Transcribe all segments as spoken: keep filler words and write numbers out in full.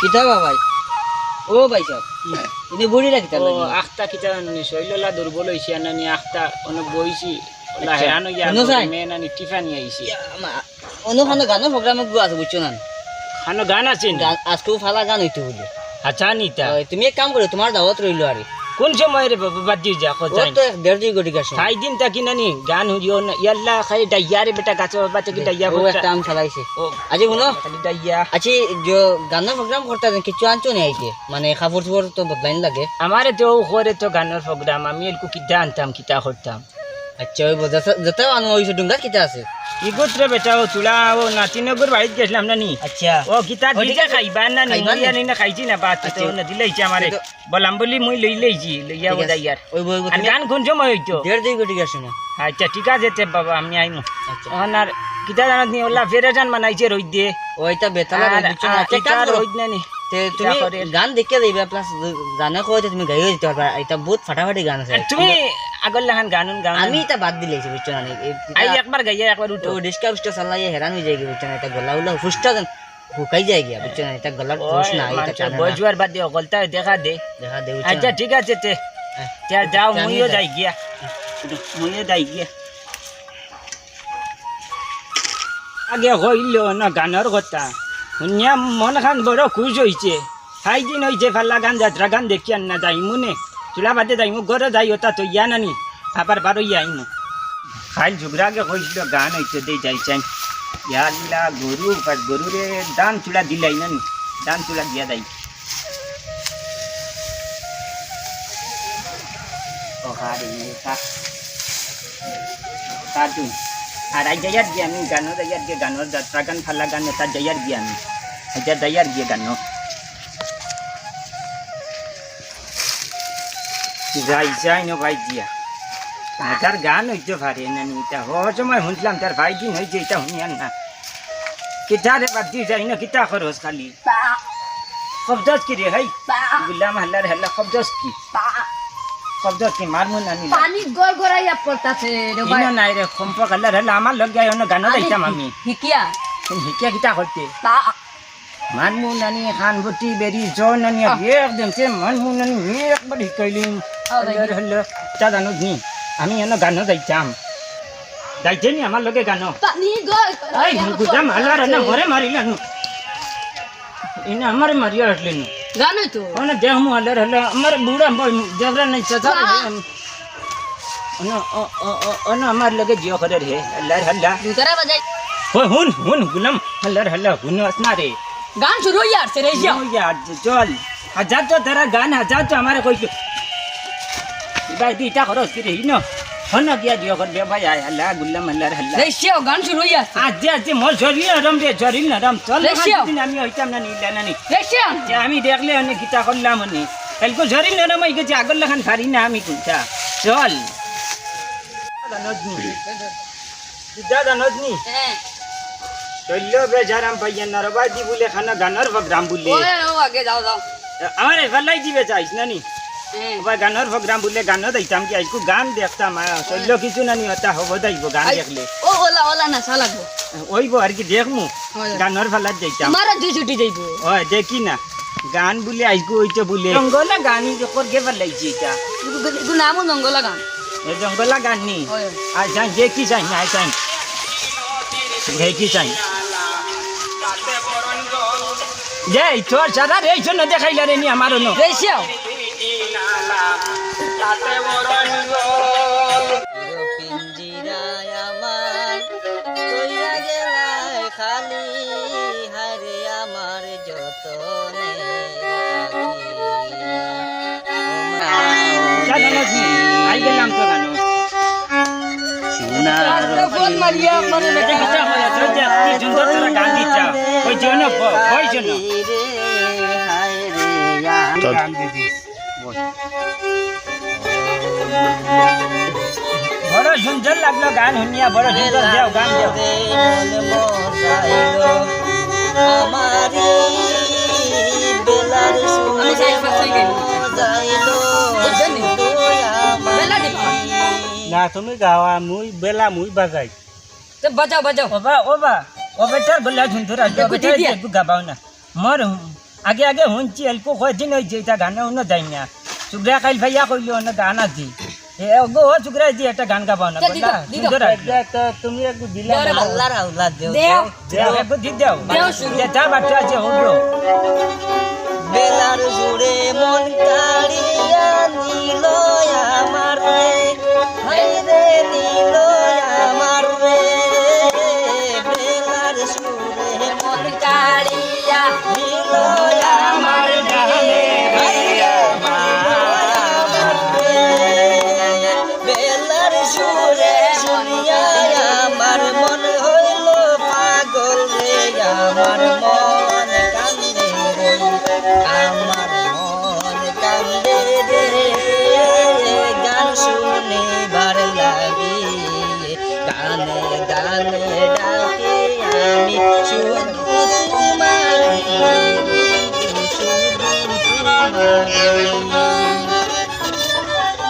কিতা বা ভাই? ও ভাই সাহেব, ইনে বুড়িরা কিতা ও, লাগি? আখতা কিতা জানো নি, শরীরলা দুর্বল অইছে, আর নানি আখতা অনেক বইছি, ওলা আচ্ছা। হেরান অইয়া হুনো চাই? মেয়ে নানি টিফা নিয়া আইছি। ইয়া, মা, অন্য খানো গানর program এগু আছে, বুঝছো না? খানো গান আছে নি? গান, আজকে ফালা গান অইতো বুলে। আচ্ছা, নিতা। ওই, তুমি এক কাম করো, তুমার দাওয়াত রইলো আরে। কোন সময় রে বাবা, বাদ দিয়ে যা, কো ও যাই। তো এক দেড় দুই ঘটিকার সময়। তাই দিন তাকি নানি, গান হুনিও না। ইয়াল্লা, খালি ডাইয়া রে বেটা, গাছো বাবা থেকে ডাইয়া ও করতা। একটা আম ফালাইছে। ও, আজি হুনো? খালি ডাইয়া। আচ্ছা, যে গানর program করতা যেন, কিছু আনছো নি আইতে? মানে, কাপড় চোপড় তো বদলাইন লাগে। আমারে তো ও করে তো গানর program, আমি এলকু কিতা আনতাম, কিতা করতাম? আচ্ছা, ওই যেটা, যেটা আনো, ওই ডুঙ্গাত কিতা আছে? ই গোত্র বেটা, ও তুলা, ও নাতিনগর বাড়িত গেছিলাম না নি? আচ্ছা। ও কিতা ও, ঠিক দিলে আছে। খাইবা না নি? খাইবা মুই না? আনি না খাইছি না, বাদ আচ্ছা। তো না দিলে ইচ্ছা আমারে। তো বলাম বুলি মুই লই লইছি, লইয়া ঠিক আছে। যাইয়ার। ওই, ওই, ওই, আর তুমি গান কোন সময় অইতো? দেড় দুই ঘটিকার সময়। আচ্ছা, ঠিক আছে, তে বাবা, আমি আইমু। আচ্ছা। এখন আর কিতা জানাত নি, ওলা ফেরেশান বানাইছে রইদ দে। ওইটা বেতালা আর, রইদ, বুঝছো না? আর এক কাম ইটা করো। রইদ না নি। তে ইটা তুমি করে। গান দেখিয়া যাইবা, plus জানে কইতে তুমি গাইও দিতে পারবা। এটা বহুত ফাটাফাটি গান আছে। আর তুমি আগর লাখান গান উন গাও না। আমি এটা বাদ দিলাইছি, বুঝছো না? এই, আই এটা একবার গাইয়া, একবার উঠো। ও ডিস্কা উস্কা চালাইয়া হেরান অই যায়গি, বুঝছো না? এটা গলা উলা হুস্টা যেন হুকাই যায়গি, বুঝছো না? এটা গলার ওই, হুশ নাই, এটা মানুষের টানে না। বয়স হওয়ার বাদে অকলতা দেখা দে। দেখা দে, বুঝছো আচ্ছা, না? ঠিক আছে তে। হ্যাঁ। তে যাও, জানি মুইও যাই। যাই গিয়া। মুইও যাই গিয়া। আগে কইল না গানর কথা। হুনিয়া মন খান বড় খুশ অইছে। হাই দিন অইছে ফাল্লা গান, যাত্রা গান দেখিয়ার না যাইমু নে। তুলা বাদে যাইমু, ঘরো যাই ওটা তো ইয়া নানি। আবার বারো ইয়া আইমু। খাইল ঝুগরা আগে কইছিল গান অইছে দে যাই চাই। ইয়া আল্লাহ, গরু, পাঁচ গরু রে, ধান তুলা দিলাই নানি। ধান তুলা দিয়া যাই। ও হারে, নে, খা। খা তুই। আর আই যাইয়ার গিয়া আমি গানো যাইয়ার গিয়া গানো, যাত্রা গান, ফাল্লা গান, এটা যাইয়ার গিয়া আমি। এটা যাইয়ার গিয়া গানো। যাই, যাই নো ভাই গিয়া। না, তার গান অইতে পারে না নি, এটা হওয়ার সময় শুনছিলাম, তার ভাই দিন হইছে, এটা শুনিয়ার না। কিতা রে বাদ দিয়ে যাই না, কিতা খরচ খালি। শব্দস কি রে, হেই? গুলাম হাল্লার হাল্লা, শব্দস কি? শব্দস কি? মারমু নানি। পানি গড়গড়াইয়া পড়তাছে রে ভাই। ইনো নাই রে, কম্প হাল্লার হাল্লা, আমার লগে আয়, অন্য গানো আরে যাইতাম আমি। হিকিয়া। তুমি হিকিয়া কিতা করতে? মারমু নানি, খান বটি বেরি, জ নানি, আহ। একদম সে মারমু নানি, একবার হিকাইলিম। আও, হাল্লার হাল্লা, তা জানো নি? আমি অন্য গানো যাইতাম। যাইতে নি আমার লগে গানো। পানি গড়গড়াইয়া এই, গুলাম হাল্লার হাল্লা, পড়তাছে। মরে মারিলা নু। ইনে আমারে মারিয়া আসলে নু। গানই তো। মানে দেখ মু হাল্লার হাল্লা, আমার বুড়া বই, দেবরা নাই, চাচা। বাহ। অনো, অ, অ, অ, অনো আমার লগে জিও করে রে, হাল্লার হাল্লা। দুতারা বাজাই। ও, হুন, হুন, গুলাম, হাল্লার হাল্লা, হুন, আস না রে। গান শুরু অইয়া আসছে রে, যাও। ও ইয়ার, চল। হাজার তো তারা গান, হাজার তো আমারে কইছো। ভাই, দুইটা খরচ করে, ইনো। হন গিয়া দিও কর, বে ভাই, আয়, হাল্লা, গুলাম, হাল্লার হাল্লা। রে, সেও গান শুরু অইয়া আসছে। আজ যে, আজ যে মোর শরীর নরম রে, শরীর নরম। চল, রে, সেও। আমি হইতাম না, নিলে না, নি। রে, সেও। যে আমি দেখলে অনেক কিতা করলাম, অনেক। কালকে শরীর নরম হয়ে গেছে, আগর লাখান পারি না আমি কোনটা। চল। জানোস নি? তুই যা জানোস নি? হ্যাঁ। শৈল্য বেজারাম পাইয়া নরবাদি বলে খানা গানর program বলে। ওই, ও আগে যাও, যাও। আমার এবার লাই দিবে চাইস না নি? হ্যাঁ। ওবা গানর program বলে গানও দিতাম কি আইকু গান দেখতাম, আ, শৈল্য কিছু না নি, ওটা হব দাইব গান আই, দেখলে। ও, ওলা, ওলা না, চা লাগবো। ওই বো আর কি দেখমু, ওই। গানর ফালাত যাইতাম। তোমারও দুই ছুটি যাইবো। ওই, দেখি না। গান বলে আইকু ওইটা বলে। জঙ্গলা গান ই যে করগে ফালাইছি এটা। এগু, এগু নামও জঙ্গলা গান। এ জঙ্গলা গান নি? ওই। আই চাই, দেখি চাই, আই চাই। দেখি চাই। যে, তোর সারা রে, এই জন্য দেখাইলা রে নি আমার অন্য। রেশিয়াও। পিঞ্জিরায় আমার কইয়া গেলায় খালি, হায়রে আমার যতনে। জানো না কি? আই গেলাম তো জানো। সোনার ফোন মারিয়া মানে এটা কিতা হয়? তুই যে আপনি সুন্দর করে গান দিচ্ছ। ওই জন্য ব-, ওই জন্য। গান দিদি। বড় সুন্দর লাগলো গান শুনিয়া, বড় সুন্দর দেও, গান দেও। না, তুমি গাওয়া, মুই বেলা, মুই বাজাই। তো বাজাও, বাজাও। ওবা, ওবা, ও বেটার গলা সুন্দর আছে, ও বেটার দিয়া। একটু গাবাও না। মোর আগে আগে হুনছি, এলকু কয়দিন অইছে ইতা গানে অনো যাই না। সুগ্রা কাইল ভাইয়া কইলো অনো গান আছে। এ, ওগো, ও সুগ্রা দি একটা গান গাবাও না, তে দিত, বুঝলা? দিত। সুন্দর আছে। এটা তো তুমি একটু দিলা দেও রে না। বাবা। আল্লাহর আওলাদ দেও, দেও। দেও। দেও, একটু দি দেও। দেও শুরু। যেটা বাচ্চা আছে, ওগুলো। বেলার সুরে মন কাড়িয়া নিল আমার রে, হায় রে নিল আমার রে। বেলার সুরে মন কাড়িয়া নিল আমার রে, হায় রে নিল আমার রে। বেলার সুরে শুনিয়া আমার মন হইল পাগল রে, আমার মন কান্দে রে, আমার মন কান্দে রে। গান শুনিবার লাগি গানে গানে ডাকি আমি শুধু তোমারে, শুধু তোমারে।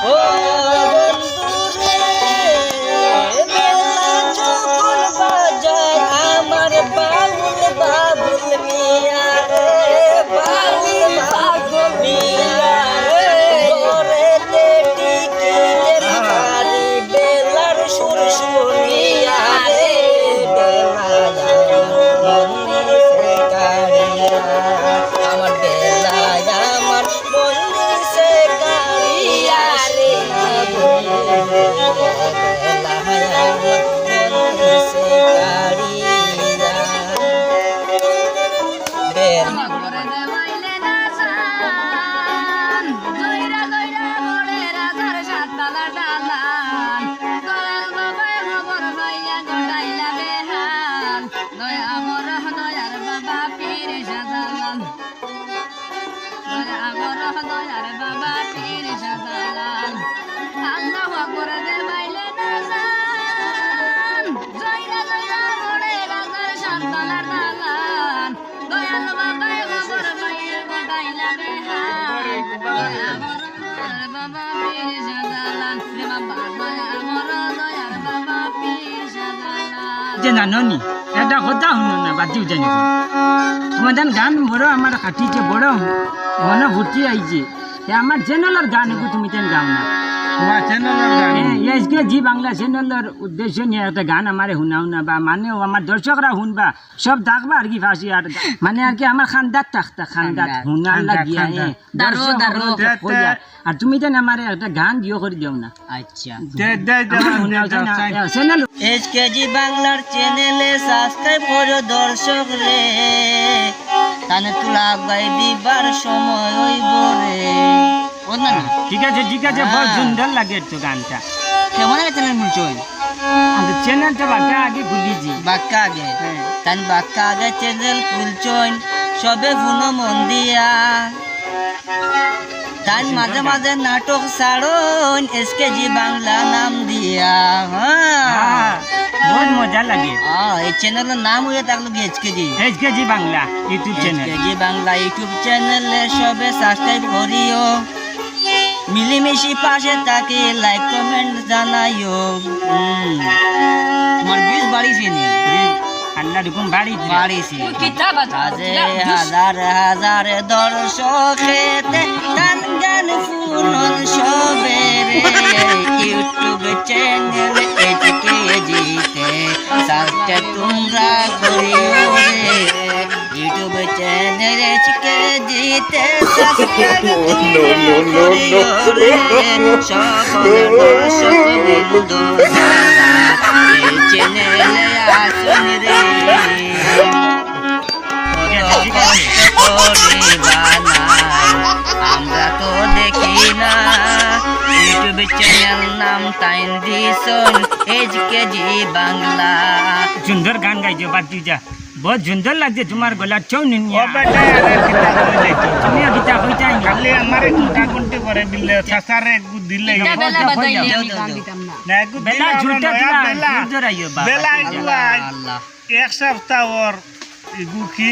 ও বন্ধু রে, বেলা যখন বাজায় আমার বাউল বাবুল মিয়া রে, বাউল বাবুল মিয়া রে, ঘরেতে টিকিটের বাড়ি বেলার সুর শুনিয়া রে, বেলা যখন মন নিছে কাড়িয়া, আমার বেলা আমার মন নিছে কাড়িয়া রে, বেলা আমার মন নিছে কাড়িয়া। বেলা দয়া করো, দয়ার বাবা পীর শাহজালাল। দয়া করো, দয়ার বাবা পীর শাহজালাল। আল্লাহু আকবার দে মাইলে না জান। জয়রা জয়রা বড়ে রাজার সাততলার দালান। দয়াল বাবায় খবর পাইয়া ঘটাইলা বেহাল। দয়া করো, দয়ার বাবা পীর শাহজালাল। রে বাবা, দয়া করো, দয়ার বাবা পীর শাহজালাল। যে জানো নি, এটা কথা হুনো না, বাদ দিও জানি। তোমার যেন গান বড় আমার খাটিছে, বড় মনে ভর্তি আইছে। এ আমার চ্যানেলর গান এগু তুমি তেন গাও না। তোমার চ্যানেলর গান? হ্যাঁ, এসকেজি বাংলা চ্যানেলর উদ্দেশ্য নিয়া একটা গান আমারে হুনাও না, বা মানে ও আমার দর্শকরা হুনবা, সব দেখবা আর কি ফাঁসি আর মানে আর কি আমার খান্দাত থাকতা, খান্দাত খান্দাত, হুনার খান্দাত, লাগিয়া, খান্দাত। হ্যাঁ। দাঁড়ো, দর্শক দাঁড়ো। অকলরে কইয়া। আর তুমি যেন আমারে একটা গান দিও করি দেও না। আচ্ছা। দে, দে, দে, আমার দে, হুনাও দে, যায় না। চাই। হ্যাঁ, চ্যানেল। এসকেজি বাংলার চ্যানেলে সাবস্ক্রাইব করো দর্শক রে। তানে তুলা গাই দিবার সময় অইব রে। ও না, না। ঠিক আছে, ঠিক আছে, বহুত হ্যাঁ। সুন্দর লাগে তো গানটা। কেমন লাগে চ্যানেল খুলছইন? আমি চ্যানেলটা বাক্কা আগে খুলিছি। বাক্কা আগে? হ্যাঁ। তান বাক্কা আগে চ্যানেল খুলছইন, সবে হুনো মন দিয়া। তাইন মাঝে মাঝে নাটক ছাড়ইন, এসকেজি বাংলা নাম দিয়া। হ্যাঁ। হ্যাঁ, বহুত মজা লাগে। হ্যাঁ, এই চ্যানেলর নাম অইয়া থাকলো কি SKG? SKG Bangla YouTube channel. SKG Bangla YouTube চ্যানেলে সবে সাবস্ক্রাইব করিও। মিলিমিশি পাশে থাকি, লাইক কমেন্ট জানাইও। হুম। তোমার ভিউজ বাড়িছে নি? ভিউজ আল্লাহর হুকুম বাড়িছে। বাড়িছে। ওই কিতা বাজাও? আজে হাজার হাজার দর্শকেতে তান গান হুনন সবে রে। YouTube চ্যানেল এসকেজিতে সাবস্ক্রাইব তোমরা করিও রে। YouTube চ্যানেল এসকেজিতে সাবস্ক্রাইব করিও রে। সকল দর্শক বন্ধু যারা এই চ্যানেলে আছইন রে। কত কষ্ট করি বানাই, আমরা তো দেখি না। YouTube চ্যানেল নাম তাইন দিছইন এসকেজি বাংলা। সুন্দর গান গাইছো, বাদ দি যা। বহুত সুন্দর লাগছে তোমার গলার চৌনি নিয়া। ও বেটা, আরে কিতা করে দেখো? তুমিও কিতা কইতাই না। খালি আমারে কুন্তা কুন্তি করে দিলে, চাচারে একটু দিলে। ইটা বেলা বাজাইলে আমি গান দিতাম না। না, একটু বেলা দিলে ঝুলতে আমরা দিলা, বেলা। সুন্দর আইও বাবা। বেলা এগুলা আল্লাহ। এক সপ্তাহ ওর এগু কি